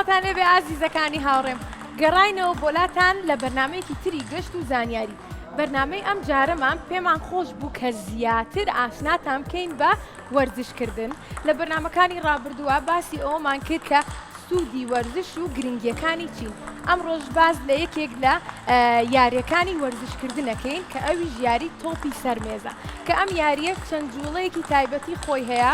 سڵاوتان لێبێ ئازیزەکانی هاوڕێم گەڕاینەوە بۆلاتان لە بەرنمەیەکی تری گەشت و زانیاری بەرنمەی ئەم جارەمان پێمان خۆش بوو کە زیاتر ئاشناتان بکەین بە وەرزشکردن لە بەرنمەکانی ڕابردووە باسی ئەومان کرد کە سوودی وەرزش و گرنگیەکانی چین؟ ئەمڕۆش باس لە یەکێک لە یاریەکانی وەرزشکردن ئەکەین کە ئەویش یاری تۆپی سەر مێزە کە ئەم یاریە چەند جوڵەیەکی تایبەتی خۆی هەیە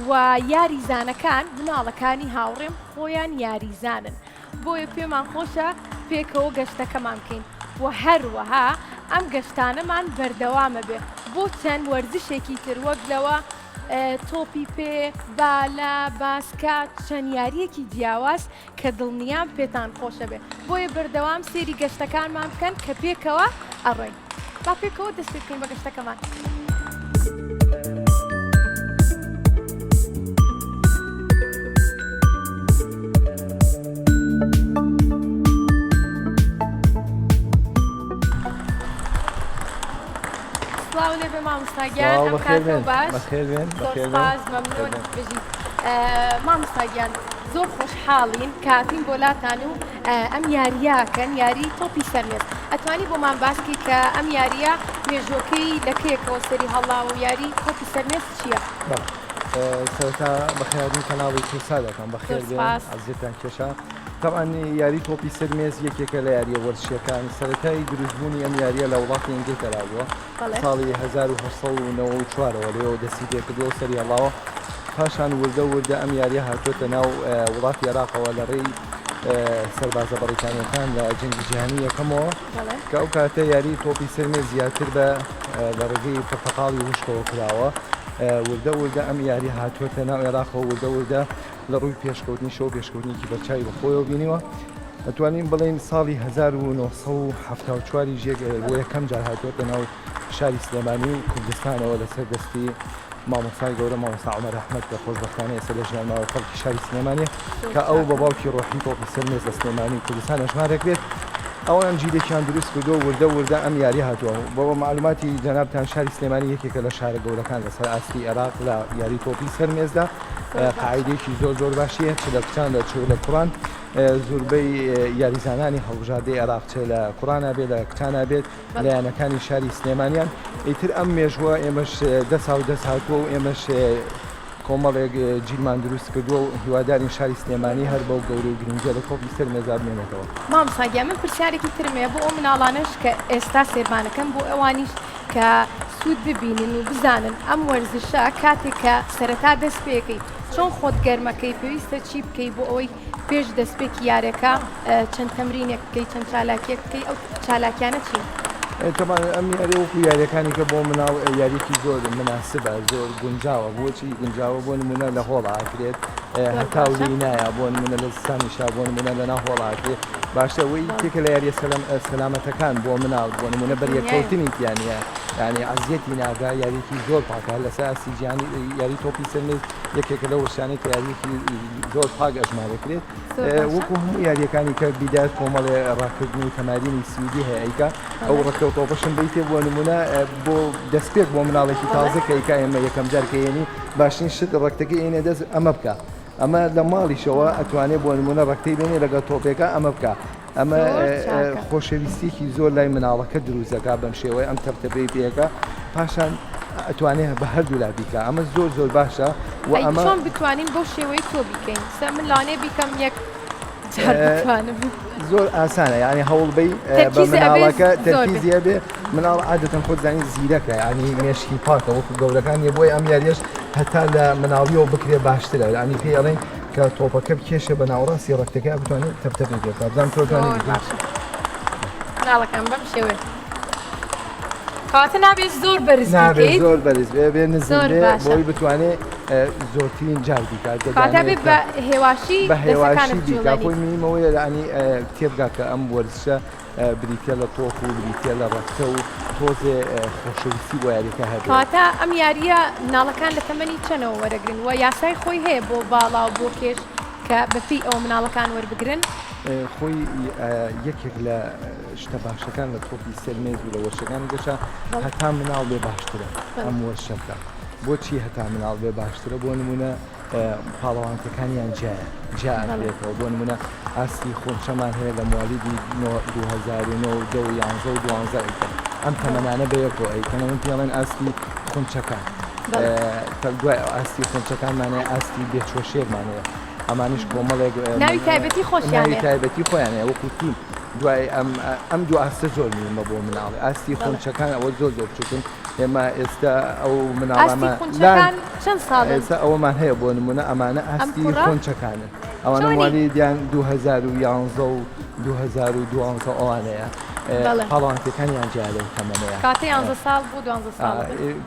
و یاریزانەکان مناڵەکانی هاوڕێم خۆیان یاریزانن بۆیە پێمان خۆشە پێکەوە گەشتەکەمان بکەین و هەروەها ئەم گەشتانەمان بەردەوامە بێ بۆ چەند وەرزشێکی تر وەک لەوە تۆپی پێ، بالە، باسکە، چەند یارییەکی جیاواز کە دڵنیام پێتان خۆشەبێ بۆیە بەردەوام سێری گەشتەکانمان بکەن کە پێکەوە ئەڕۆین با پێکەوە دەست پێ بکەین بە گەشتەکەمان. سڵاو لێبێ مامۆستا گیان سڵاو ئەم بەخێر کاتەو بێن باش بەخێر بێن زۆر بەخێر بێن سپاس مەمنون بەخێر بێن. بژیت مامۆستا گیان زۆر خۆشحاڵین کاتین بۆ لاتان و ئەم یارییەکەن یاری تۆپی سەرمێز ئەتوانی بۆمان باسکی کە ئەم یارییە مێژوەکەی لە کەیەکەوە سەری هەڵاوە و یاری تۆپی سەرمێز چییە؟ بەڵێ سەرەتا بەخێرهاتنی کەناڵی کوردسات دەکەم زۆر بەخێر بێن سپاس. ئەزیەتتان کێشا تەبعەن یاری تۆپی سەر مێز یەکێکە لە یارییە وەرزشییەکان، سەرەتای دروستبوونی ئەم یارییە لە وڵاتی ئینگلتەرا بووە، ساڵی 1894 ەوە لەوێوە دەستی پێکردووە و سەری هەڵاوە، پاشان وردە وردە ئەم یارییە هاتووەتە ناو وڵاتی عێراقەوە لە ڕێی سەربازە بەڕیتانییەکان لە جەنگی جیهانی یەکەمەوە، کە ئەو کاتە یاری تۆپی سەر مێز زیاتر بە لە ڕێگەی پرتەقاڵی وشکەوە کراوە، وردە وردە ئەم یارییە هاتووەتە ناو عێراقەوە وردە وردە لە ڕووی پێشکەوتنیشەوە پێشکەوتنێکی بەرچاوی بە خۆیەوە بینیوە. ئەتوانین بڵێین ساڵی 1974 یش بۆ یەکەم جار هاتووەتە ناو شاری سلێمانی و کوردستانەوە لەسەر دەستی مامۆستای گەورە مامۆستا عومەر ئەحمەد کە خۆشبەختانە ئێستا لە ژیان ماوە خەڵکی شاری سلێمانیە کە ئەو بە باوکی ڕۆحی تۆپی سەر مێز لە سلێمانی و کوردستان ئەژمارێک بێت ئەوان جیلێکیان دروست کردو وردە وردە ئەم یاری هاتووە بۆ معلوماتی جەنابتان شاری سلێمانی یەکێکە لە شارە گەورەکان لەسەر ئاستی عێراق لە یاری تۆپی سەر مێزدا قاعیدەیەکی زۆر زۆر باشی هەیە چ لە کچان لە چ لە کوڕان زۆربەی یاریزانانی هەڵبژاردەی عێراق چ لە کوڕانە بێت لە کچانە بێت لە یانەکانی شاری سلێمانیان ئیتر ئەم مێژووە ئێمەش دەسا و دەست هاتووە و ئێمەش کۆمەڵێک جیلمان دروست کردووە و هیوادارین شاری سلێمانی هەر بەو گەورە و گرنگیە لە تۆپی سەر مێزا بمێنێتەوە. مامۆستا گیان من پرسیارێکی ترم هەیە بۆ ئەو مناڵانەش کە ئێستا سێرمانەکەن بۆ ئەوانیش کە سوود ببینن و بزانن ئەم وەرزشە کاتێک کە سەرەتا دەست پێکەی چۆن خۆت گەرمەکەی پێویستە چی بکەی بۆ ئەوەی پێش دەستپێکی یارەکە چەند تەمرینێک بکەی چەند چالاکیەک بکەی ئەو چالاکیانە چین؟ تەبعەن ئەم یاریە وەکو یاریەکانی کە بۆ مناڵ یاریەکی زۆر مناسبە زۆر گونجاوە بۆچی گونجاوە بۆ نمونە لە هۆڵ ئاکرێت هەتاو لێی نایە بۆ نمونە لە زستانیشا بۆ نمونە لە ناو هۆڵ ئاکرێت باشترە وەی یەکێکە لە یاریە سەلامەتەکان بۆ مناڵ بۆ نمونە بەریەککەوتنی تیا نییە یعنی ئەزیەتی نادا یاریەکی زۆر پاکە لەسەر ئاستی جیهانی یاری تۆپی سەر مێز یەکێکە لەو وەرزشانەی کە یاریەکی زۆر پاک ئەژمارەکرێت وەکو هەموو یاریەکانی کە بیدات کۆمەڵێ ڕاکردن و تەمارینی سویدی هەیە ئەیکا ئەو ڕەکتە و تۆپەشم بیتێ بۆ نمونە بۆ دەستپێک بۆ مناڵێکی تازە کە ئەیکا ئێمە یەکەم جار کە یێنی باشترین شت ڕەکتەکەی ئێنێ دەست ئەمە بکە ئەمە لە ماڵیشەوە ئەتوانێ بۆ نمونە ڕەکتەی بێنێ لەگەڵ تۆپێکە ئەمە بکە ئەمە خۆشەویستیکی زۆر لای مناڵەکە دروست دەکا بەم شێوەیە ئەم تەپتەپەی پێەکە پاشان ئەتوانێ بە هەردوو لا بیکا ئەمە زۆر زۆر باشە و ئەی ئەمە چۆن بتوانین بەو شێوەی تۆ بیکەین سە من لەوانەیە بیکەم یەک جار بتوانم زۆر ئاسانە یعنی هەوڵ بەی بە تەرکیزی ئەبێ مناڵەکە زۆر بێ. تەرکیزی ئەبێ مناڵ عادەتەن خۆت زانی زیرەکە یعنی مێشکی پاکە وەکو گەورەکان نیە بۆیە ئەم یاریەش هەتا لە مناڵیەوە بکرێ باشترە یعنی پێی ئەڵێن کە تۆپەکە بکێشێ بە ناوەڕاستی ڕەکتەکە بتوانێت تەپتەپی پێ بکات بزانم تۆ توانی زۆر باشە مناڵەکان بەم شێوەیە کەواتە نابێت زۆر بەرز نابێت بیکەیت زۆر بەرز بێ بێ نزم زۆر بێ باشە. بۆی بتوانێت زۆرترین جار بیکات کەواتە بێ بە هێواشی بە دەستەکانت هێواشی بیکا بجوڵێنیت خۆی مهمەوەیە یعنی تێبگا کە ئەم وەرزشە بریتیە لە تۆپ و بریتیە لە ڕەفتە و تۆزێ خۆشەویستی بۆ یاریەکە هەبێت. کەواتە ئەم یارییە مناڵەکان لە تەمەنی چەنەوە وەرەگرن و یاسای خۆی هەیە بۆ باڵا و بۆ کێش کە بە پێی ئەوە مناڵەکان وەربگرن؟ خۆی یەکێک لە شتە باشەکان لە تۆپی سەر مێز و لە وەرشەکانی گەشە هەتا مناڵ بێ باشترە ئەم وەرشە بکا. بۆچی هەتا مناڵ بێ باشترە؟ بۆ نمونە. پاڵەوانتەکانیان جیایە جیا ئەکرێتەوە بۆ نمونە ئاستی خونچەمان هەیە لە موالیدی 2009 و 10 و 11 و 12 ئەیکەن ئەم تەمەنانە بەیەکەوە ئەیکەن ئەمە پێڵێن ئاستی خونچەکان دوای ئاستی خونچەکانمانەیە ئاستی بێچوە شێرمانەیە ئەمانیش کۆمەڵێک ناوی تایبەتی خۆشیان ناوی تایبەتی خۆیان هەیە وەکو تیم دوای ئەم ئەم دوو ئاستە زۆر مهمە بۆ مناڵی ئاستی خونچەکان ئەوە زۆر زۆر بچووکن ئێمە ئێستا ئەو مناڵانە خونچەکان چەند ساڵ ئێستا ئەوەمان هەیە بۆ نمونە ئەمانە ئاستی خونچەکانن ئەوانە موالیدیان 2011 و 2012 ئەوانەیە پاڵەوانتەکانیان جیا لەو تەمەنەیە کاتە 11 ساڵ بۆ 12 ساڵ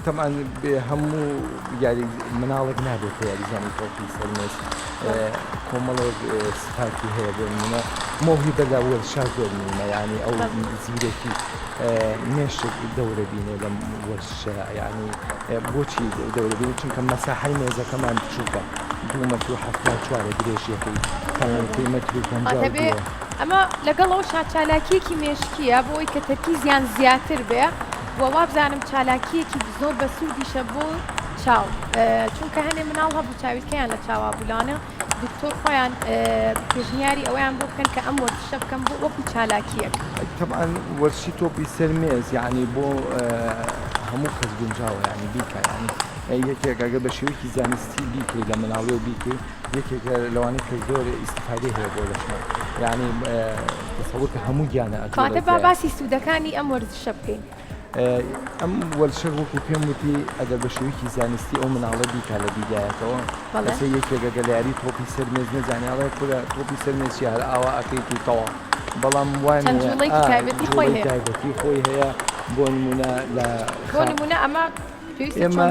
تەمان هەموو یاری مناڵێک نابێت یاریزانی تۆپی سەر مێز کۆمەڵێک سفاتی هەیە بۆ نمونە مۆهیبە لە وەرشا زۆر مهمە یعنی ئەو زیرەکی مێشک دەورە بینێ لەم وەرزشە یعنی بۆچی دەورە بینێ چونکە مەساحەی مێزەکەمان بچووکە دوو مەتر و حەفتا و چوارە درێژیەکەی تەمەنەکەی مەتر و پەنجا و دووە. ئەمە لەگەڵ ئەوەشا چالاکییەکی مێشکییە بۆ ئەوەی کە تەرکیزیان زیاتر بێ و وابزانم چالاکییەکی زۆر بەسوودیشە بۆ چاو چونکە هەنێ مناڵ هەبوو چاویلکەیان لە چاوا بوو لەوانە دکتۆر خۆیان پێشنیاری ئەوەیان بۆ بکەن کە ئەم وەرزشە بکەن بۆ وەکو چالاکییەک. تەبعەن وەرزشی تۆپی سەر مێز یانی بۆ هەموو کەس گونجاوە یانی بیکا یانی یەکێک ئەگەر بە شێوەیەکی زانستی بیکەی لە مناڵیەوە بیکەی یەکێکە لەوانەی کە زۆر ئیسیفادەی هەیە بۆ لەشمان یانی تەسەور کە هەموو گیانە کەواتە با باسی سوودەکانی ئەم وەرزشە بکەین. ئەم وەرزشە وەکو پێم وتی ئەگەر بە شێوەیەکی زانستی ئەو مناڵە بیکا لە بیدایەتەوە ئێستا یەکێک ئەگەر لە یاری تۆپی سەر مێز نەزانێ ئەڵێ کورە تۆپی سەر مێز چیە هەر ئاوا ئەکەیت و تەواو بەڵام وانیە چەند جوڵەیەکی تایبەتی خۆی هەیە تایبەتی خۆی هەیە بۆ نمونە لە بۆ نمونە ئەمە ئێمە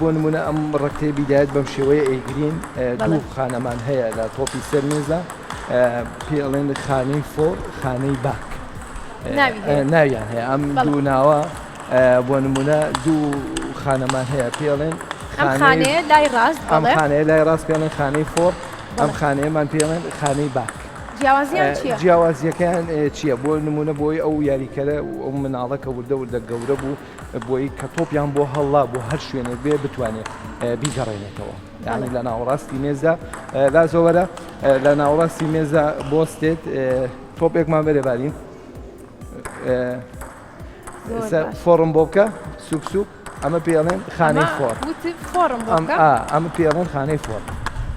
بۆ نمونە ئەم ڕەکتەی بیدایەت بەم شێوەیە ئەیگرین دوو خانەمان هەیە لە تۆپی سەر مێزە پێ ئەڵێن خانەی fore خانەی back ناویان هەیە ئەم دوو ناوە بۆ نمونە دوو خانەمان هەیە پێڵێن خانەیە لای ڕاست ئەم خانەیە لای ڕاست پێڵێن خانەی fore ئەم خانەیەمان پێڵێن خانەی back جیاوازیەکان چییە بۆ نمونە بۆی ئەو یاریکەرە ئەو مناڵە کە وردە وردە گەورە بوو بۆی کە تۆپیان بۆ هەڵلا بۆ هەر شوێنێک بێ بتوانێت بیگەڕێنێتەوە یعنی لە ناوەڕاستی مێزە لازۆوەرە لە ناوەڕاستی مێزە بۆستێت تۆپێکمان بەرێ بارین fore م بۆ بکە سوک سوک ئەمە پێڵێن خانەی fore ئەمە پێڵێن خانەی fore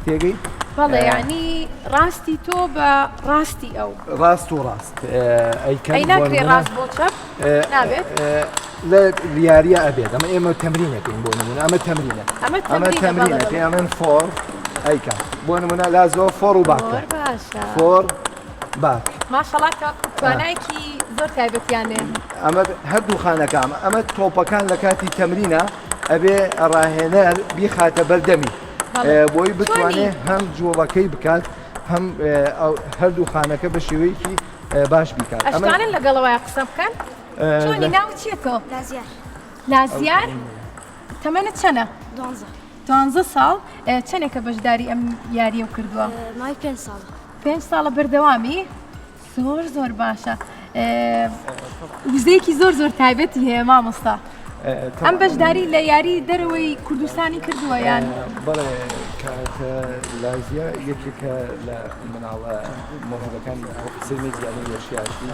تێگەی بەڵێ ینی ڕاستی تۆ بە ڕاستی ئەو ڕاست و ڕاست ئەی ناکرێ ڕاست بۆ چەپ نابێت لە یاریە ئەبێت ئەمە ئێمە تەمرینەکەین بۆ نمونە ئەمە تەمرینە ئەمە تەمرینە پێڵێن fore ئەیکە بۆ نمونە لا زۆر fore و back fore back. ماشەڵا کە توانایەکی زۆر تایبەتیان هەیە. ئەمە هەردوو خانەکە ئەمە ئەمە تۆپەکان لە کاتی تەمرینە ئەبێ ڕاهێنەر بیخاتە بەردەمی بۆی بتوانێ هەم جوڵەکەی بکات هەم هەردوو خانەکە بە شێوەیەکی باش بیکات. ئەشتوانن لەگەڵەوەیان قسە بکەن؟ چۆنی ناوت چییە تۆ؟ لازیار. لازیار تەمەنت چەنە؟ دوانزە. دوانزە ساڵ چەنێکە بەشداری ئەم یاریەو کردووە؟ ماوەی پێنج ساڵە. پێنج ساڵە بەردەوامی؟ زۆر زۆر باشە. وزەیەکی زۆر زۆر تایبەتی هەیە مامۆستا. ئەم بەشداری لە یاری دەرەوەی کوردستانی کردووە یان؟ بەڵێ کاکە لازیە یەکێکە لە مناڵە مۆهیبەکانی سەر مێزی یانەی وەرشیاتی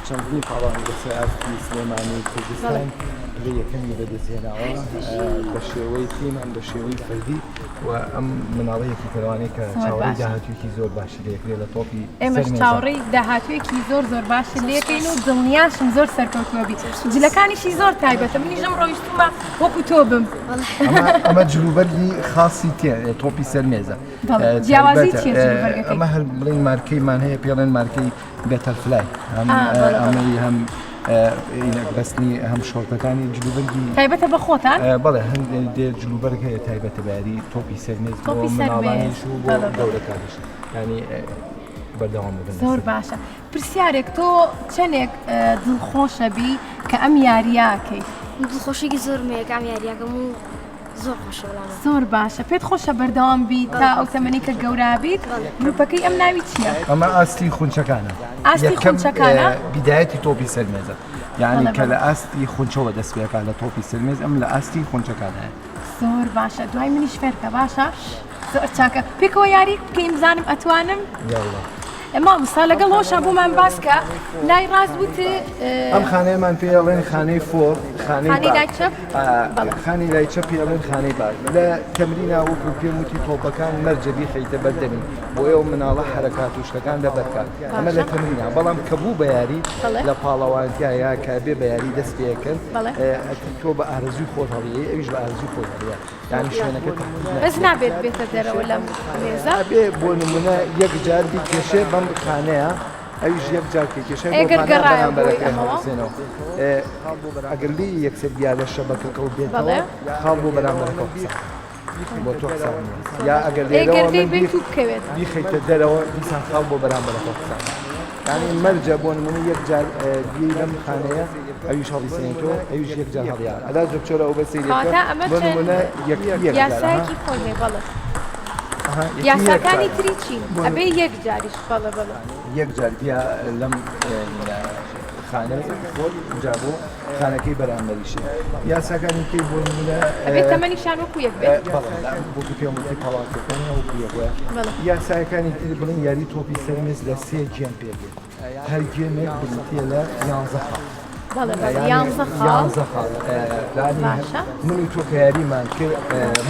چەندین پاڵەوانی لەسەر ئاستی سلێمانی و کوردستان پلەی یەکەمی بەدەستهێناوە بە شێوەی تیم هەم بە شێوەی فەردی و ئەم مناڵە یەکێکە لەوانەی کە چاوەڕێی داهاتوویەکی زۆر باشی لێکرێ لە تۆپی ئێمەش چاوەڕێی داهاتوویەکی زۆر زۆر باشی لێکەین و دڵنیاشم زۆر سەرکەوتووە بی جلەکانیشی زۆر تایبەتە منیش ئەمڕۆ ویستومە وەکو تۆ بم ئەمە جلوبەرگی خاصی تێ تۆپی سەر مێزە جیاوازی چیە جلوبەرگەکەی ئەمە هەر بڵێن مارکەیمان هەیە پێڵێن مارکەی بەتەرفلای هەم ئەمەی هەم بەستنی هەم شۆرتەکانی جلوبەرگی تایبەتە بە خۆتان بەڵێ هەندێ جلوبەرگ هەیە تایبەتە بە یاری تۆپی سەر مێز بۆ مناڵانیش و بۆ گەورەکانیش ینی بەردەوام بن زۆر باشە پرسیارێک تۆ چەندێک دڵخۆشە بی کە ئەم یاریاکەی دڵخۆشیی زۆرم هەیە کە ئەم یاریاکەم و زۆر خۆشە وەڵام. زۆر باشە پێت خۆشە بەردەوام بیت تا ئەو تەمەنی کە گەورە بیت گروپەکەی ئەم ناوی چییە؟ ئەمە ئاستی خونچەکانە ئاستی خونچەکانە بیدایەتی تۆپی سەرمێزە یعنی کە لە ئاستی خونچەوە دەست پێکا لە تۆپی سەرمێز ئەم لە ئاستی خونچەکانە زۆر باشە دوای منیش فێرکە باشە. زۆر چاکە پێکەوە یاری بکەین بزانم ئەتوانم یاڵڵا. مامۆستا لەگەڵ ئەوەشا بۆمان باس کە لای ڕاست وت ئەم خانەیەمان پێ ئەڵێن خانەی فۆر خانەی خانەی لای چەپ خانی لای چەپ پێ ئەڵێن خانەی باک لە تەمرینا وەکو پێم وتی تۆپەکان مەرجە بیخەیتە بەردەمی بۆ ئەو مناڵە حرەکات و شتەکان لەبەرکات ئەمە لە تەمرینا بەڵام کە بوو بە یاری لە پاڵەوانتیا یا کە بێ بە یاری دەست پێکرد تۆ بە ئارەزوی خۆت هەڵیەی ئەویش بە ئارەزوی خۆی هەڵیە یانی شوێنەکە تەحدید ناکرێت. بەس نابێت بێتە دەرەوە لەم مێزە. ئەبێ بۆ نمونە یەک جار بیکێشێ بەم خانەیە ئەویش یەک جار کە کێشای بۆ ئەگەر خانە گەڕایەوە بۆی بەرامبەرەکەی ئەمەوە. هەڵبسێنەوە ئەگەر لێی یەکسەر بیا لە شەبەکەکە و بێتەوە بەڵێ. خاڵ بۆ بەرامبەرەکە حساب بۆ تۆ حساب نییە یا ئەگەر ئەگەر لێرەوە لێی من بێت بیخ و بکەوێت. بیخەیتە دەرەوە دیسان خاڵ بۆ بەرامبەرەکە حساب یانی مەرجە بۆ نمونە یەک جار بیەی لەم خانەیە ئەویش هەڵیسێنێتەوە ئەویش یەک جار هەڵیا ئەلا دکتۆرە ئەو بە سەیری بکە کەواتە ئەمە بۆ چەند نمونە یەک یەک جار ئەها یاسایەکی خۆی هەیە بەڵێ ئەها یەکی یەک یاساکانی جار تری چین بۆ ئەبێ یەک جاریش بەڵێ بەڵێ یەک جار بیا لەم خانەی خۆت جا بۆ خانەکەی بەرامبەریشی یاساکانی کەی بۆ نمونە ئەبێ تەمەنیشان وەکو یەک بێت بەڵێ وەکو پێم وتی پاڵاوتەکان وەکو یەک وایە بەڵێ یاساکانی تر بڵێن یاری تۆپی سەر مێز لە سێ game پێک دێت هەر game ێک بریتییە لە یانزە خاڵ بەڵێ بەڵێ یانزە خاڵ یانزە خاڵ یانی باشە من و تۆ کە یاریمان کرد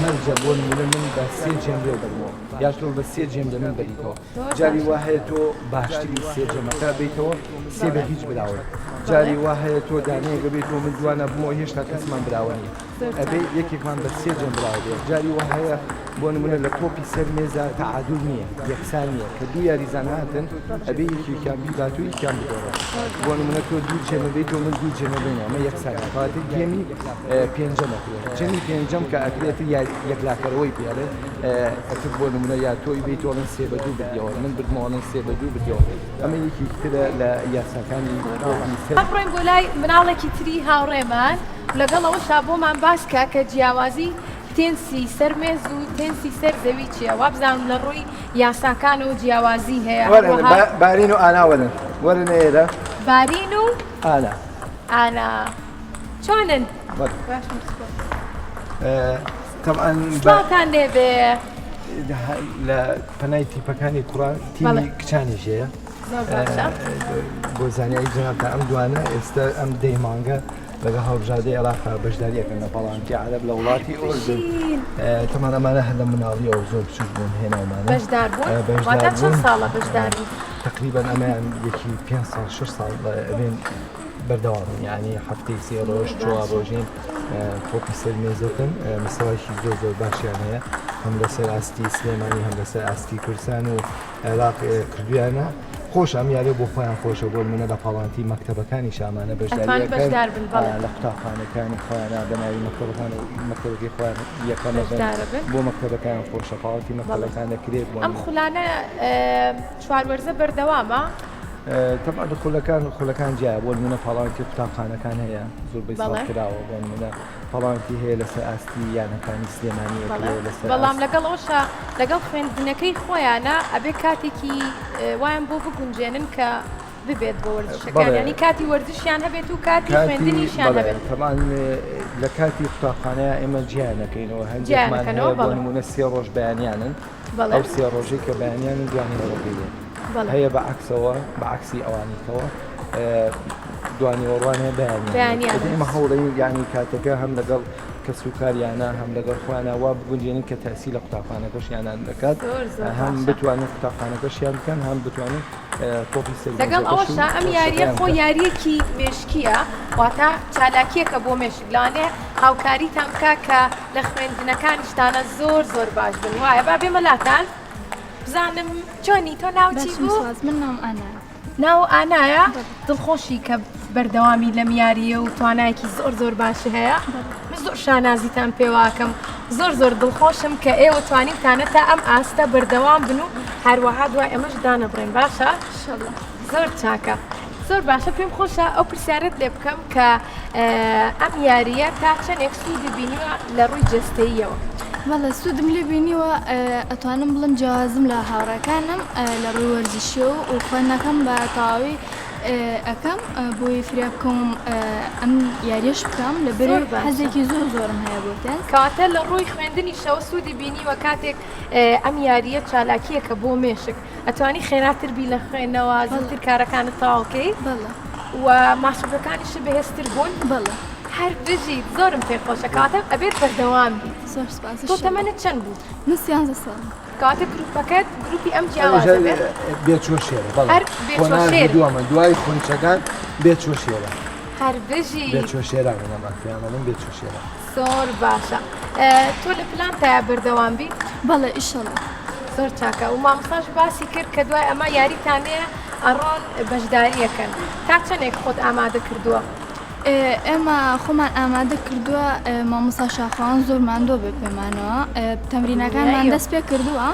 مەرجە بۆ نمونە من بە سێ game لێو بەرمەوە یا تۆ بە سێ game لە من بەریتەوە جاری وا هەیە تۆ باشتری سێ game ەکە بیتەوە سێ بە هیچ براوەی جاری وا هەیە تۆ دانەیەکە بیتەوە من دوانە بمەوە هێشتا کەسمان براوە نییە ئەبێ یەکێکمان بە سێ game براوە بێت جاری وا هەیە بۆ نمونە لە تۆپی سەر مێزا تەعادول نییە یەکسان نییە کە دوو یاریزان هاتن ئەبێ یەکێکیان بیبات و یەکیان بدۆڕێت بۆ نمونە تۆ دوو game ە بیت و من دوو game ە بینەوە ئەمە یەکسانە کەواتە game ی پێنجەم ئەکرێت game ی پێنجەم کە ئەکرێت یەکلاکەرەوەی پێڵێ ئەتر بۆ نمونە یا تۆی بیت ئەڵێن سێ بە دوو بردیەوە من بردمەوە ئەڵێن سێ بە دوو بردیەوە ئەمە یەکێکی ترە لە یاساکانی تۆپی سەر بڕۆین بۆ لای مناڵێکی تری هاوڕێمان لەگەڵ ئەوەشا بۆمان باس کە کە جیاوازی تێنسی سەر مێز و تێنسی سەر زەوی چییە وابزانم لە ڕووی یاساکانەوە جیاوازی هەیە وەرن هەروەها بارین و ئانا وەرن وەرن ئێرە بارین و ئانا ئانا چۆنن؟ وەرن. باشم سوپاس. تەبعەن بە سڵاوتان لێبێ. لە پەنای تیپەکانی کوڕان تیمی بەڵێ. کچانیش هەیە. زۆر باشە. بۆ زانیاری جەنابتان ئەم دوانە ئێستا ئەم دەی مانگە لەگەڵ هەڵبژاردەی عێراق بەشداری ئەکەن لە پاڵاوانێتی عەرەب لە وڵاتی ئوردن. بژین. تەمان ئەمانە هەر لە مناڵیەوە زۆر بچووک بوون هێناومانە. بەشدار بوون؟ بەشدار واتە چەند بوون. ساڵە بەشدارن؟ تقریبا ئەمەیان یەکی پێنج ساڵ شەش ساڵ ئەبێن بەردەوامن یعنی هەفتەی سێ ڕۆژ چوار ڕۆژین تۆپی سەر مێزەکەن مستەوایکی زۆر زۆر باشیان هەیە هەم لەسەر ئاستی سلێمانی هەم لەسەر ئاستی کوردستان و عێراق کردویانە خۆش ئەم یاریە بۆ خۆیان خۆشە بۆ منە لە پاڵانتی مەکتەبەکانی شامانە ئەتوانن بەشداریەکەن بەشدار بن بەڵێ لە قوتابخانەکانی خۆیانە بە ناوی مەکتەبەکان و مەکتەبەکەی خۆیان یەکەمە بن بەشدارە بن بۆ مەکتەبەکان خۆشە پاڵانتی بەڵێ مەکتەبەکان دەکرێت بۆ ئەم خولانە چوار وەرزە بەردەوامە؟ تەبعەن خولەکان خولەکان جیایە بۆ نمونە پاڵاوتی قوتابخانەکان هەیە زۆربەی ساڵ بەڵێ. کراوە بۆ نمونە پاڵاوتی هەیە لەسەر ئاستی یانەکانی سلێمانی بەڵێ ئەکرێ لەسەر بەڵام ئاست لەگەڵ ئەوشا لەگەڵ خوێندنەکەی خۆیانە ئەبێ کاتێکی وایان بۆ بگونجێنن کە ببێت بۆ وەرزشەکان بەڵێ یانی کاتی وەرزشیان هەبێت و کاتی کاتی خوێندنیشیان بەڵێ هەبێت. تەبعەن لە کاتی قوتابخانەیە ئێمە جیایان ئەکەینەوە جیایان هەندێکمان ئەکەنەوە هەیە بۆ بەڵێ. نمونە سێ ڕۆژ بەیانیانن بەڵێ. ئەو سێ ڕۆژەی کە بەیانیانن دوانیوەڕۆکەی دێن بەڵێ. هەیە بە عەکسەوە بە عەکسی ئەوانیکەوە دوانیوەڕوان هەیە بەیانیان بەیانیان ئێمە هەوڵەین یانی کاتەکە هەم لەگەڵ کەس و کاریانە هەم لەگەڵ خۆیانە وا بگونجێنین کە تەسی لە قوتابخانەکەشیانان دەکات زۆر زۆر هەم باشە. بتوانن قوتابخانەکەشیان بکەن هەم بتوانن تۆپی سەر لەگەڵ مێزەکەش و ئەوەشا ئەم یاریە وەرزشەکەیان خۆ بکەن. یاریەکی مێشکیە واتە چالاکیەکە بۆ مێشک لەوانەیە هاوکاریتان بکا کە لە خوێندنەکانیشتانە زۆر زۆر باش بن وایە با بێمە لاتان بزانم چۆنی تۆ ناو چی باشم بوو؟ سواز من ناوم ئانایە. ناو ئانایە؟ بەڵێ. دڵخۆشی کە بەردەوامی لەم یارییە و توانایەکی زۆر زۆر باشی هەیە؟ من زۆر شانازیتان پێواکەم زۆر زۆر دڵخۆشم کە ئێوە توانیوتانە تا ئەم ئاستە بەردەوام بن و هەروەها دوای ئەمەش دانەبڕێن باشە؟ ئینشەڵا. زۆر چاکە. زۆر باشە پێم خۆشە ئەو پرسیارەت لێ بکەم کە ئەم یارییە تا چەندێک سوودی بینیوە لە ڕووی جەستەییەوە؟ بەڵێ سوودم لێ بینیوە ئەتوانم بڵێم جیاوازم لە هاوڕێکانم لە ڕووی وەرزشیەوە و خوێندنەکەم بە تەواوی. ئەکەم بۆی فریا بکەوم ئەم یاریەش بکەم لە بەر حەزێکی زۆر زۆرم هەیە بۆ تێنس. کەواتە لە ڕووی خوێندنیشەوە سوودی بینیوە کاتێک ئەم یارییە چالاکییەکە بۆ مێشک ئەتوانی خێراتر بی لە خوێندنەوە زووتر کارەکانت تەواو کەی و ماسولکەکانیشت بەهێزتر بوون. بەڵێ. هەر بژیت زۆرم پێ خۆشە کەواتە ئەبێت بەردەوام بیت. زۆر سپاس. تۆ تەمەنت چەند بوو؟ من سیانزە ساڵم. کەواتە گروپەکەت گروپی ئەم جیاوازە بێت؟ بێچوە شێرە بەڵێ. هەر بێچوە شێر. دووەمە دوای خونچەکان بێچوە شێرە. هەر بژی. بێچوە شێرانن ئەمان پێیان ئەڵێن بێچوە شێران. زۆر باشە تۆ لە پلانتایە بەردەوام بیت؟ بەڵێ ئیشەڵا. زۆر چاکە و مامۆستاش باسی کرد کە دوای ئەمە یاریتان هەیە ئەڕۆن بەشداریەکەن تا چەندێک خۆت ئامادە کردووە؟ ئێمە خۆمان ئامادە کردووە مامۆستا شاخەوان زۆر ماندووە بێ پێمانەوە تەمرینەکانمان دەست پێ کردووە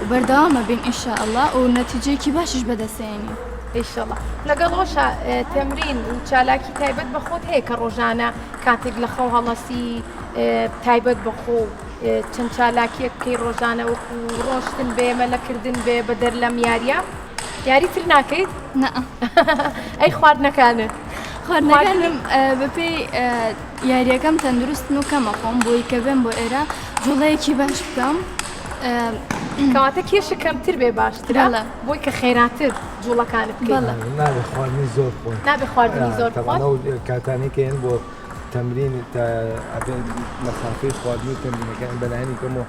و بەردەوامە بین ئینشاءاللە و نەتیجەیەکی باشیش بەدەستێنین. ئیشەڵا لەگەڵ ئەوشا تەمرین و چالاکی تایبەت بە خۆت هەیە کە ڕۆژانە کاتێک لە خەو هەڵەسی تایبەت بە خۆ چەند چالاکیەک بکەی ڕۆژانە وەکو ڕۆشتن بێ مەلەکردن بێ بەدەر لەم یاریە یاری تر ناکەیت؟ نا. ئەی خواردنەکانت؟ خواردنەکانم بەپێی یاریەکەم تەندروستن و کەمە خۆم بۆی کە بێم بۆ ئێرە جوڵەیەکی باش بکەم. کەواتە کێشە کەمتر بێ باشترە بۆی کە خێراتر جوڵەکانت بکەیت. نابێ خواردنی زۆر بخۆن. نابێ خواردنی زۆر بخۆن. ئەو کاتانەی کە هێن بۆ تەمرین تا ئەبێ مەسافەی خواردن و تەمرینەکان بەلایەنی کەمەوە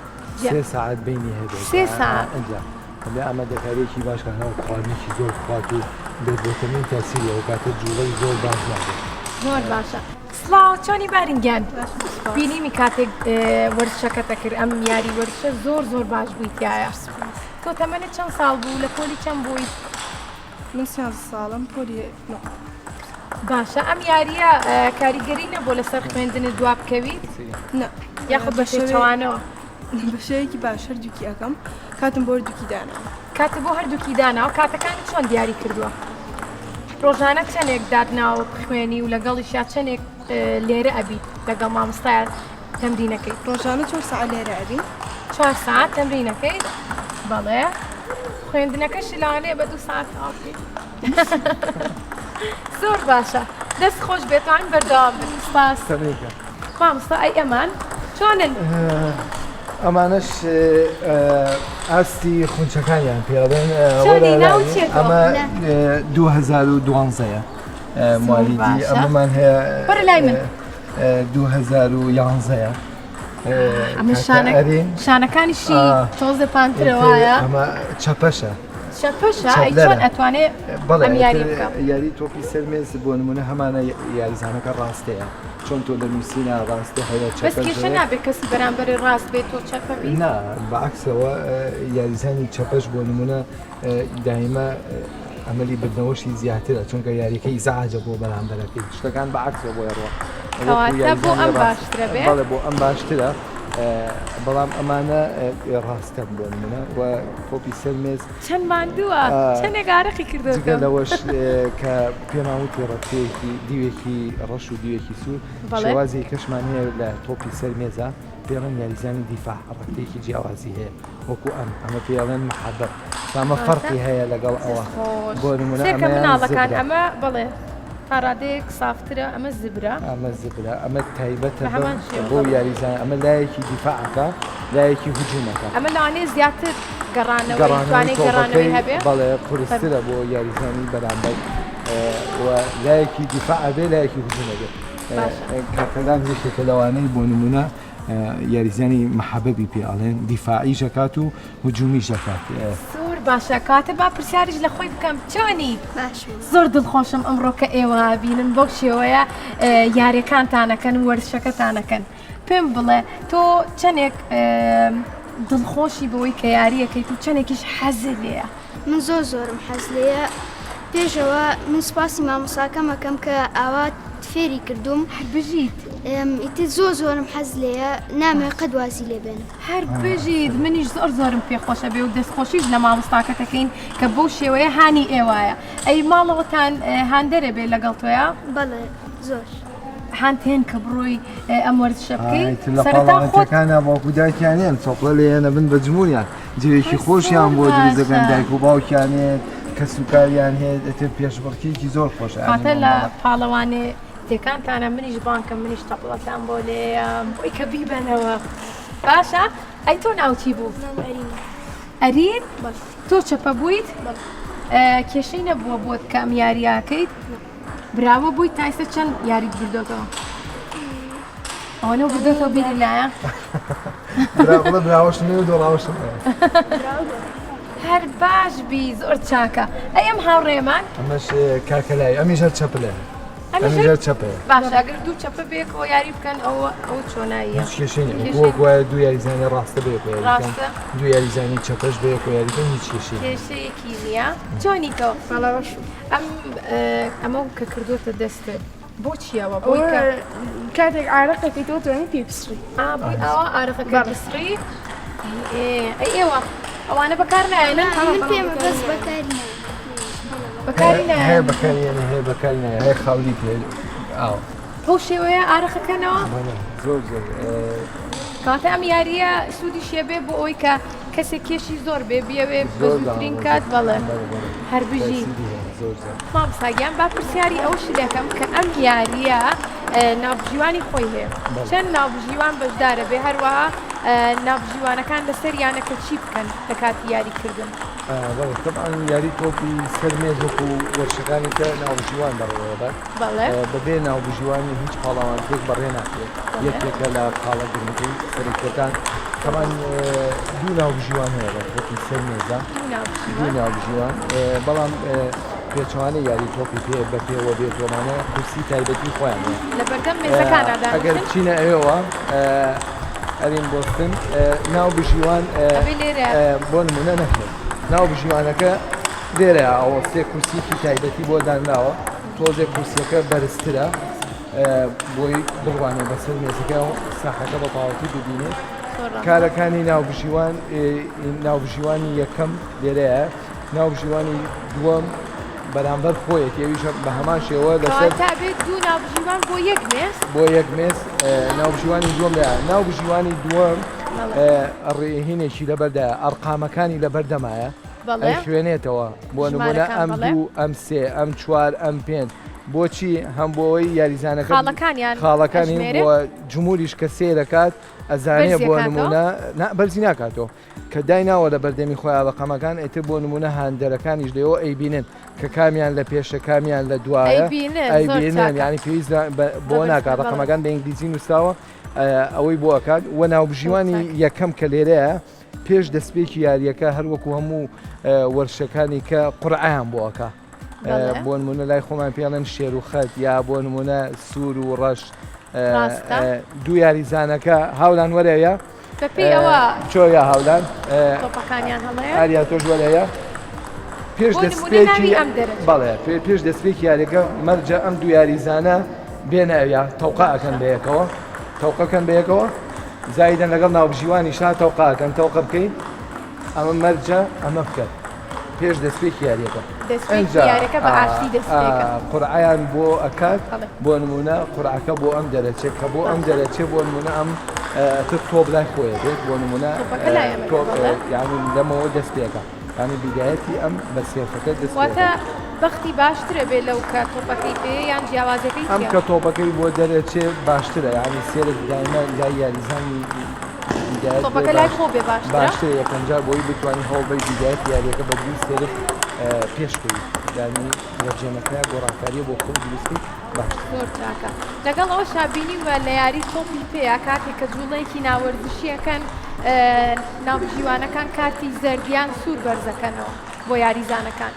سێ سەعات بینی هەبێت. سێ سەعات. ئەنجا ئەبێ ئامادەکارییەکی باش کە هەر خواردنێکی زۆر بخوات و بێت بۆ تەمرین تەسیری ئەو کاتە جوڵەی زۆر باش نابێت. زۆر باشە. سڵاو چۆنی بارین گیان بینیمی کاتێک وەرزشەکەت ئەکرد ئەم یاری وەرزشە زۆر زۆر باش بووی تایە تۆ تەمەنت چەند ساڵ بوو لە پۆلی چەند بووی؟ من سیانزە ساڵم پۆلی نۆ. باشە ئەم یاریە کاریگەری نەبوو لەسەر خوێندنت دوا بکەویت؟ نا یاخود بە پێچەوانەوە؟ بە شێوەیەکی باش هەردووکی ئەکەم کاتم بۆ هەردووکی داناوە. کاتت بۆ هەردووکی داناوە کاتەکانت چۆن دیاری کردووە؟ ڕۆژانە چەندێک داتناوە بخوێنی و لەگەڵیشیا چەندێک لێرە ئەبیت لەگەڵ مامۆستایان تەمرینەکەی؟ ڕۆژانە چوار سەعات لێرە ئەبین. چوار سەعات تەمرینەکەی؟ بەڵێ خوێندنەکەشی لەوانەیە بە دوو سەعات تەواو بکەیت. زۆر باشە دەست خۆش بێتوان بەردەوام بن سپاس. مامۆستا ئەی ئەمان چۆنن؟ ئەمانەش ئاستی خونچەکانیان پێڵێن ئەمە 2012ەیە موالیدی ئەمەمان هەیە لای من 2011ەیە ئەمە شانەکانیشی تۆزێ پانترە وایە ئەمە چەپەشە چەپەشە ئەی چۆن ئەتوانێ ئەم یاری بکە یاری تۆپی سەر مێز بۆ نمونە هەمانە یاریزانەکە ڕاستەیە چۆن تۆ لە نووسینا ڕاستە هەیە چەپەش بەس کێشە نابێت کەسی بەرامبەری ڕاست بێت تۆ چەپە بی نا بەعکسەوە یاریزانی چەپەش بۆ نمونە دایمە ئەمەلی بردنەوەشی زیاترە چونکە یاریەکە ئیزعاجە بۆ بەرامبەرەکەی شتەکان بە عەکسەوە بۆ ئەڕوا کەواتە بۆ ئەم باشترە بێ بەڵێ بۆ ئەم باشترە بەڵام ئەمانە ڕاستە بۆ نمونە و تۆپی سەر مێز چەند ماندووە چەندێک ئارەقی کردووە جگە لەوەش کە پێمان وتی ڕەتەیەکی دیوێکی ڕەش و دیوێکی سوور شێوازی کەشمان هەیە لە تۆپی سەر مێزە پێڵێن یاریزانی دیفاع ڕەتەیەکی جیاوازی هەیە وەکو ئەم ئەمە پێی ئەڵێن محەبەت ئەمە فەرقی هەیە لەگەڵ ئەوە بۆ نمونە سێکە ئەمەیان مناڵەکان زبرە. ئەمە بەڵێ تا ڕادەیەک سافترە ئەمە زبرە ئەمە زبرە ئەمە تایبەتە بە هەمان بەم شێوە بۆ بەڵێ. یاریزان ئەمە لایەکی دیفاعەکە لایەکی هجومەکە ئەمە لەوانەیە زیاتر گەڕانەوەی گەڕانەوەی توانای گەڕانەوەی تۆپەکەی هەبێ بەڵێ قورسترە بۆ یاریزانی بەرامبەر و لایەکی دیفاع ئەبێ لایەکی هجوم ئەبێ باشە. کاکەلان یەکێکە لەوانەی بۆ نمونە یاریزانی مەحەبەبی پێ ئەڵێن دیفاعیش ئەکات و هجومیش ئەکات. زۆر باشە کاتە با پرسیاریش لە خۆی بکەم چۆنی؟ باشم. زۆر دڵخۆشم ئەمڕۆ کە ئێوە بینم بەو شێوەیە یاریەکانتانەکەن و وەرزشەکەتانەکەن پێم بڵێ تۆ چەندێک دڵخۆشی بەوەی کە یاریەکەیت و چەندێکیش حەزت لێیە؟ من زۆر زۆرم حەز لێیە پێشەوە من سوپاسی مامۆساکەم ئەکەم کە ئاوا فێری کردووم. هەر بژیت. ئیتر زۆر زۆرم حەز لێیە نامەوێ قەت وازی لێ بێنم. هەر بژیت منیش زۆر زۆرم پێ خۆشە بێ و دەستخۆشیش لە مامۆستاکەت ئەکەین کە بەو شێوەیە هانی ئێوایە ئەی ماڵەوەتان هاندەرە بێ لەگەڵ تۆیا؟ بەڵێ زۆر. هانتێن کە بڕۆی ئەم وەرزشە بکەی ئیتر لە سەرەتا خۆت پاڵەوانێتیەکانا باوک و دایکیان یەن چۆپڵە لێیەنە بن بە جموریان جێیەکی هەر خۆشیان زۆر بۆ دروست دەکەن باشە. دایک و باوکیان یەن. کەسوکاریان هەیە ئیتر پێشبڕکێکی زۆر خۆشە کاتە لە پاڵەوانێ تێکانتانە منیش بانکەم منیش تەپڵەتان بۆ لێیە بۆی کە بیبەنەوە باشە ئەی تۆ ناوچی بوو ئەرین تۆ چەپە بوویت کێشەی نەبووە بۆت کە ئەم یاریاکەیت براوە بووی تا ئێستا چەند یاریت بردۆتەوە ئەوەنە بردۆتەوە بیری لایە بڵێ براوەشم و دۆڕاوەشم هەر باش بی زۆر چاکە ئەی ئەم هاوڕێمان ئەمەش کاکەلای ئەمیش هەر چەپلە ئەمیش هەر چەپەیە باشە ئەگەر دوو چەپە بێکەوە یاری بکەن ئەوە ئەو چۆناییە هیچ کێشەی نییە وەک وایە دوو یاریزانی ڕاستە بەیەکەوە یاری بکەن ڕاستە دوو یاریزانی چەپەش بەیەکەوە یاری بکەن هیچ کێشەی نییە کێشەیەکی نییە چۆنی تۆ بەڵێ باشم ئەم ئەمە کە کردوتە دەستت بۆ چیەوە بۆی کە کاتێک ئارەقەکەی تۆ توانی پێ بسڕی بۆی ئاوا ئارەقەکە بسڕی ئەی ئێوە ئەوانە بەکار نایەنن من پێمە بەس بەکاری بەکاری هەیە بەکاریێنە هەیە بەکاری نایە هەیە خاولی پێ ئاو بەو شێوەیە ئارەقەکەنەوە زۆر زۆر کاتە ئەم یاریە سوودیشیە بێ بۆ ئەوی کە کەسێک کێشی زۆر بێ بیەوێ بە زووترین کات بەڵێ هەر بژی مامۆستا گیان با پرسیاری ئەوەش لەکەم کە ئەم یاریە ناوبژیوانی خۆی هەیە چەند ناوبژیوان بەشدارە بێ هەروەها ناوبژیوانەکان لەسەر یانەکە چی بکەن لە کاتی یاریکردن؟ طبعا یاری تۆپی سەر مێز وەکو وەرشەکانی کە ناوبژیوان بەڕێوەبەر بەبێ ناوبژیوانی هیچ پاڵەوانتیەک بەڕێ ناکرێت یەکێکە لە خاڵە گرنگەی سەرەکیەکان تەمان دوو ناوبژیوان هەیە لە تۆپی سەر مێزە دوو ناوبژیوان بەڵام پێچوانە یاری تۆپی پێ بە پێوە بێت وەمانە کورسی تایبەتی خۆیان هەیە لە بەردەم مێزەکاندا ئەگەر بچینە ئەوێوە ئەرین بۆستن ناوبژیوان بۆ نمونە نەکرێت ناوبژیوانەکە لێرە ئەوە سێ کورسیکی تایبەتی بۆ دانراوە تۆزێک کورسیەکە بەرزترە بۆی بڕوانێ بەسەر مێزەکە و ساحەکە بە تەواوەتی ببینێ کارەکانی ناوبژیوان ناوبژیوانی یەکەم لێرەیە ناوبژیوانی دووەم بەرامبەر خۆیەتی ئەویش بە هەمان شێوە لەسەر بێت دوو ناوبژیوان بۆ یەک مێز بۆ یەک مێز ناوبژیوانی دووەم لە ناوبژیوانی دووەم ڕێهینێکی لەبەردایە ئەرقامەکانی لەبەردەمایە ئەیخوێنێتەوە بۆ نمونە ئەم دوو ئەم سێ ئەم چوار ئەم پێنج بۆچی هەم بۆ ئەوەی یاریزانەکە خاڵەکانیان خاڵەکانی بۆ جمهوریش کە سێرەکات ئەزانێ بۆ نمونە بەرزی ناکاتەوە کە دایناوە لە بەردەمی خۆیان ڕقەمەکان ئیتر بۆ نمونە هاندەرەکانیش لێەوە ئەیبینن کە کامیان لە پێشە کامیان لە دوایە ئەیبینن یانی پێویست بۆ ناکات ڕقەمەکان بە ئینگلیزی نووسراوە ئەوەی بۆ ئەکات و ناوبژیوانی یەکەم کە لێرەیە پێش دەستپێکی یارییەکە هەر وەکو هەموو وەرشەکانی کە قورعیان بۆ ئەکا بۆ نمونە لای خۆمان پێڵێن شێر و خەت یا بۆ نمونە سوور و ڕەش دوو یاریزانەکە هاولان وەرەیە چۆیا هاولان ئاریا تۆش وەرەیە پێش دەستپێکی بەڵێ پێش دەستپێکی یاریەکە مەرجە ئەم دوو یاریزانە بێنە ئەویا تەوقا ئەکەن بەیەکەوە تەوقەکەن بەیەکەوە زایدەن لەگەڵ ناوبژیوانیشا تەوقا ئەکەن تەوقە بکەین ئەمە مەرجە ئەمە بکەن پێش دەستپێکی یاریەکە قورعیان بۆ ئەکات بۆ نمونە قورعەکە بۆ ئەم دەرەچێت کە بۆ ئەم دەرەچێت بۆ نمونە ئەم تر تۆپ لای خۆیە بێت بۆ نمونە تۆپ یعنی لەمەوە دەست پێەکە یانی بیدایەتی ئەم بە سێفەکە دەست واتە بەختی باشترە بێ لەو کە تۆپەکەی پێ یان جیاوازەکەی ئەم کە تۆپەکەی بۆ دەرەچێ باشترە یانی سێرف دایمە لای یاریزانی تۆپەکە لای خۆ بێ باشترە باشترە یەکەمجار بۆی بتوانانی هەوڵ بەی بیدایەت یاریەکە بە دوو سێرف پێش کەوی یانی لە جێمەکە گۆڕانکاریە بۆ خۆی دروستکەی باشتر زۆر چاکە لەگەڵ ئەوەشا بینیومە لە یاری تۆپی پێیا کاتێک کە جوڵەیەکی ناوەرزشیەکەن ناوبژیوانەکان کارتی زەرد یان سوور بەرزەکەنەوە بۆ یاریزانەکان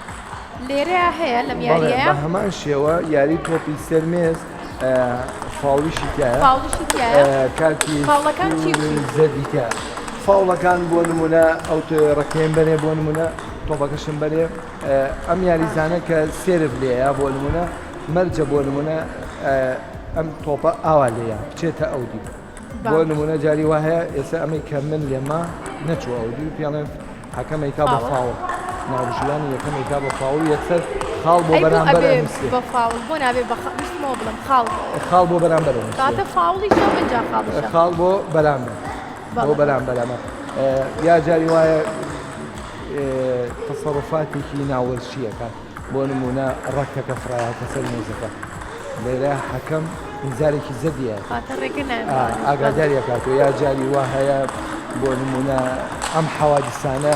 لێرەیا هەیە لەم یاریەیە؟ بە هەمان شێوە یاری تۆپی سەر مێز فاوڵیشی تایە فاوڵیشی تایە کارتی فاوڵەکان چی و چی؟ زەردی تایە فاوڵەکان بۆ نمونە ئەو ڕکێن بەرێ بۆ نمونە تۆپەکەشم بەرێ ئەم یاریزانە کە سێرف لێیە بۆ نمونە مەرجە بۆ نمونە ئەم تۆپە ئاوا لێیە بچێتە ئەو دیو بۆ نمونە جاری وا هەیە ئێستا ئەمەی کە من لێما نەچوو ئەو دیو پێڵێن حەکەم ئەیکا بە فاوڵ ناوبژیوانی یەکەم ئەیکا بە فاوڵ یەکسەر خاڵ بۆ بەرامبەر ئەنووسێ بە فاوڵ بۆ نابێ بە ویستمەوە بڵێم خاڵ خاڵ بۆ بەرامبەر ئەنووسێ کاتە فاوڵیشە و ئینجا خاڵیشە خاڵ بۆ بەرامبەر بۆ بەرامبەر ئەمە یا جاری وایە. تەسەڕوفاتێکی ناوەرزشی ئەکات بۆ نموونە ڕەکەکە فڕایاتە سەر مێزەکە لێرە حەکەم ئینزارێکی زەردی ئەیاتێ واتە ڕێگە نایەن بەوانە. ئاگاداری ئەکاتەوە یا جاری وا هەیە بۆ نموونە ئەم حەوادسانە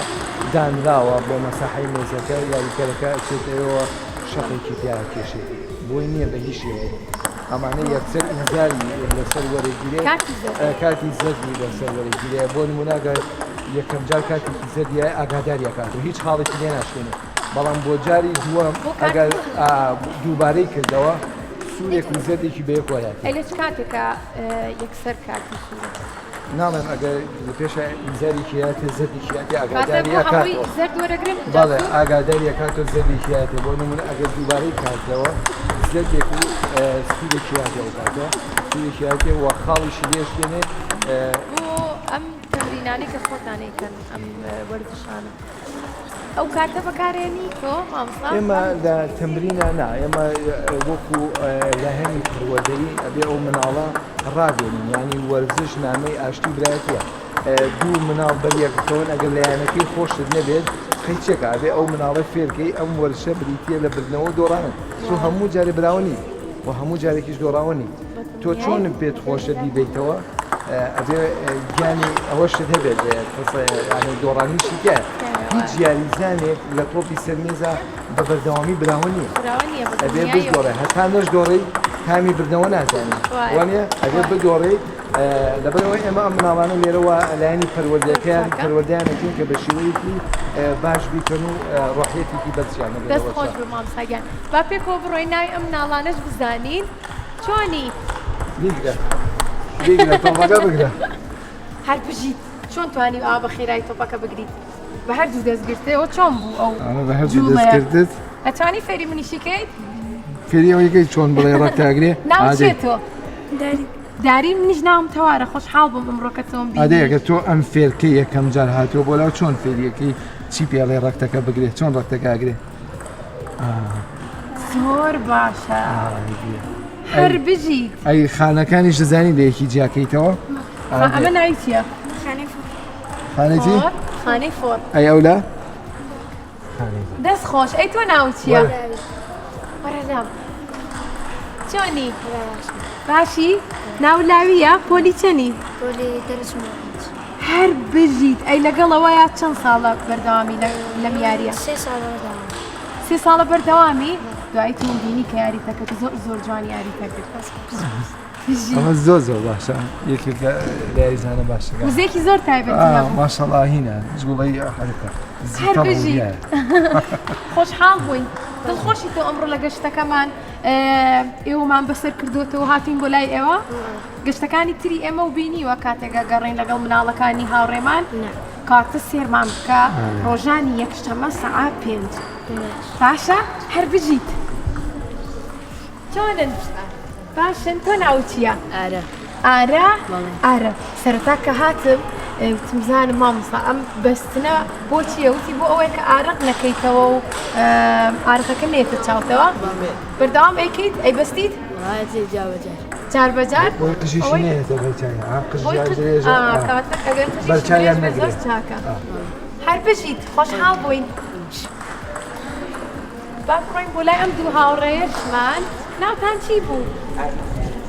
دانراوە بۆ مەساحەی مێزەکە یاریکەرەکە ئەچێتەوە شەقێکی پیا ئەکێشێ بۆی نییە بە هیچ شێوەیەک ئەمانە یەکسەر ئینزاری لەسەر وەرەگیرێ کارتی زەرد. کارتی زەردی لەسەر وەرەگیرێ بۆ نموونە ئەگەر یەکەم جار کارتێکی زەردی هەیە ئاگاداری ئەکات و هیچ خاڵێکی لێ ناشکێنێ بەڵام بۆ جاری دووەم بۆ کارتی ئەگەر دووبارەی کردەوە سوورێک و زەردێکی بەیەکەوە هاتێ. ئەی لە چ کاتێکا یەکسەر کارتی سوورە؟ ناڵێم ئەگەر لە پێشا ئینزارێکی هاتێ زەردێکی هاتێ کاتە ئاگاداری بۆ هەمووی ئەکاتەوە. زەرد وەرەگرن ئینجا بەڵێ سوور؟ ئاگاداری ئەکاتەوە زەردێکی هاتێ بۆ نموونە ئەگەر دووبارەی کاتەوە زەردێک و سوورێکی هاتێ ئەو کاتە سوورێکی هاتێ و خاڵیشی لێ شکێنێ بۆ ئەم تەمرینانەی کە خۆتان ئەیکەن ئەم وەرزشانە ئەو کارتە بەکارێنی تۆ مامۆستا؟ ئێمە لە تەمرینا نا ئێمە وەکو لایەنی پەروەردەیی ئەبێ ئەو مناڵە ڕابێنین یانی وەرزش نامەی ئاشتی و برایەتیە دوو مناڵ بەریەکەکەون ئەگەر لایەنەکەی خۆشت نەبێت قەیچێکە ئەبێ ئەو مناڵە فێرکەی ئەم وەرزشە بریتیە لە بردنەوە و دۆڕانن تۆ هەموو جارێ براوە نیت و هەموو جارێکیش دۆڕاوە نیت تۆ چۆن پێت خۆشە بیبەیتەوە ئەبێ گیانی ئەوەشت هەبێت یانی دۆڕانیشی تیایە هیچ یاریزانێک لە تۆپی سەر مێزا بە بەردەوامی براوە نییە ئەبێ بشدۆڕێ هەتا نەشدۆڕێی تامی بردنەوە نازانی وانە ئەبێ بدۆڕێی لەبەرەوەی ئێمە ئەم مناڵانە لێرەوە لایەنی پەروەردەکەیان پەروەردەیان ئەکەین کە بە شێوەیەکی باش بیکەن و ڕۆحیەتێکی بەرزیان هەبێت دەست خۆش بێ مامۆستا گیان با پێکەوە بڕۆین ناوی ئەم مناڵانەش بزانین چۆنی؟ بیگرە بیگرە تۆپەکە بگرە. هەر بژیت چۆن توانی ئاوا بە خێرایی تۆپەکە بگریت بە هەردوو دەست گرتەوە چۆن بوو ئەو ئەمە بە هەردوو دەست جوڵەیە گرتت ئەتوانی فێری منیشی کەیت؟ فێری ئەوەی کەی چۆن بڵێ ڕەتاگرێ ناوت ئادەی چیە تۆ؟ داری. داری منیش ناوم تەوارە خۆشحاڵ بووم ئەمڕۆ کە تۆم ئادەی بینی. ئەگەر تۆ ئەم فێرکەی یەکەم جار هاتووە بۆ لاو چۆن فێریەکەی چی پێڵێ ڕەکتەکە بگرێ چۆن ڕەکتەکە ئەگرێ؟ زۆر باشە هەر بژیت. ئەی خانەکانیش دەزانی لە یەکی جیاکەیتەوە؟ ئەمە ناوی چییە؟ خانەی چی؟ خانەی فۆر. ئەی ئەولا؟ دەست خۆش ئەی تۆ ناوت چییە؟ وەرە لام. چۆنی؟ باشی؟ ناو لاویە؟ پۆلی چەنی؟ پۆلی دەرەچم هەر بژیت ئەی لەگەڵ ئەوەیا چەند ساڵە بەردەوامی لەم یاریە؟ سێ ساڵە بەردەوام. سێ ساڵە بەردەوامی؟ دوایی تۆم بینی کە یاریتەکەت زۆر زۆر جوان یاریتەکرد. ئەمە زۆر زۆر باشە یەکێکە لە یاریزانە باشەکان. وزەیەکی زۆر تایبەتی هەبوو. ماشەڵا هینە جوڵەی حەرەکە. هەر بژی. خۆشحاڵ بووین. دڵخۆشی تۆ ئەمڕۆ لە گەشتەکەمان ئێوەمان بەسەر کردووەتەوە هاتوین بۆ لای ئێوە؟ گەشتەکانی تری ئێمەو بینیوە کاتێک ئەگەڕێین لەگەڵ مناڵەکانی هاوڕێمان کاتە سێرمان بکە ڕۆژانی یەکشەمە سەعا پێنج باشە هەر بژیت چۆنن باشن تۆ ناوت چییە؟ ئارە ئارە ئارە سەرەتا کە هاتم وتم زانم مامۆستا ئەم بەستنە بۆ چییە وتی بۆ ئەوەیە کە ئارەق نەکەیتەوە و ئارەقەکە نێتە چاوتەوە بەردەوام ئەیکەیت ئەی بەستیت؟ جار بە جار بۆی قژیشی نەیەتە بەرچاویان ئا قژ بۆی قژ درێژە ئا ئا. کەواتە ئەگەر قژیشی بەرچاویان درێژ بێت زۆر نەگرێ. چاکە ئا. هەر بژیت خۆشحاڵ بووین با بڕۆین بۆ لای ئەم دوو هاوڕێیەشمان ناوتان چی بوو؟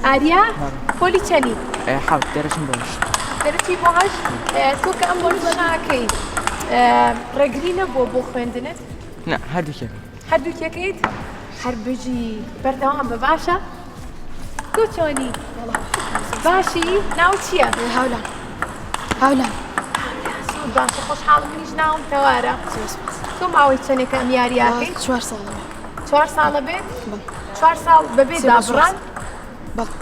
ئاریا پۆلی چەنی؟ حەوت دەرەچم بۆ هەشت دەرەچی بۆ هەشت تۆ کە ئەم وەرزە ناکەی ڕێگری نەبووە بۆ خوێندنت؟ نا هەردووکیەکەم هەردووکیەکەیت؟ هەر بژی بەردەوام بە باشە تۆ چۆنی باشی ناو چییە؟ هاولا هاولا زۆر باشە خۆشحاڵم منیش ناوم تەوارە تۆ ماوەی چەندێکە ئەم یاریاکەی؟ چوار ساڵە چوار ساڵە بێت؟ چوار ساڵ بەبێ دابڕان؟ بەڵێ.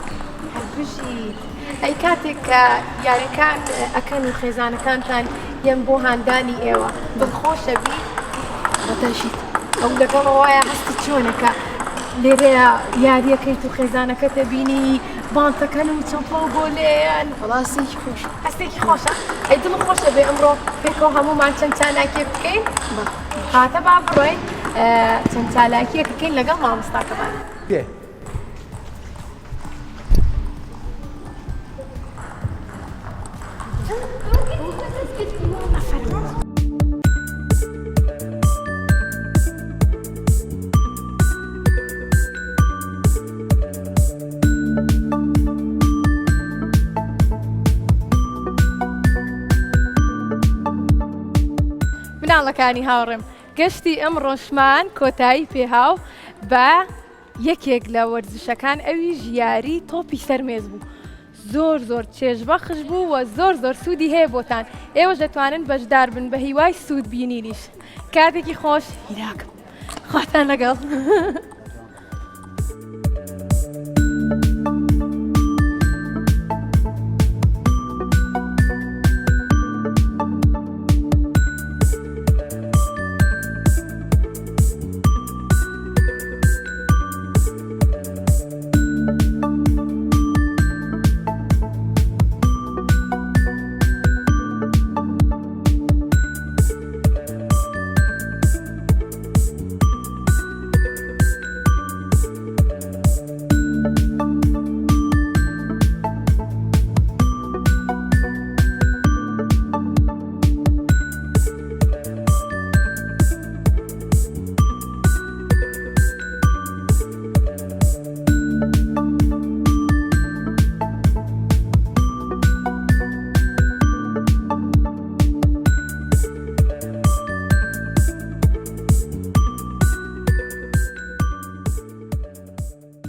هەر بژیت. ئەی کاتێک کە یاریەکان ئەکەن و خێزانەکانتان یەن بۆ هاندانی ئێوە دڵخۆشە بی؟ بەتەشیت. ئەو لەگەڵەوەیە هەستی چۆنە کە لێرەیە یاریەکەیت و خێزانەکەتە بینی بانتەکەن و چەپڵە و گۆلێن؟ وەڵا هەستێکی خۆشە. هەستێکی خۆشە؟ ئەی دڵت خۆشە بێ ئەمڕۆ پێکەوە هەموومان چەند چالاکیەک بکەین؟ بەڵێ. کەواتە با بڕۆین چەند چالاکیەک بکەین لەگەڵ مامۆستاکەمان. پێ. مناڵەکانی هاوڕێم گەشتی ئەمڕۆشمان کۆتایی پێهاو بە یەکێک لە وەرزشەکان ئەویش یاری تۆپی سەر مێز بوو زۆر زۆر چێژبەخش بوو و زۆر زۆر سوودی هەیە بۆتان ئێوەش دەتوانن بەشدار بن بە هیوای سوود بینینیش کاتێکی خۆش هیلاکم خواتان لەگەڵ.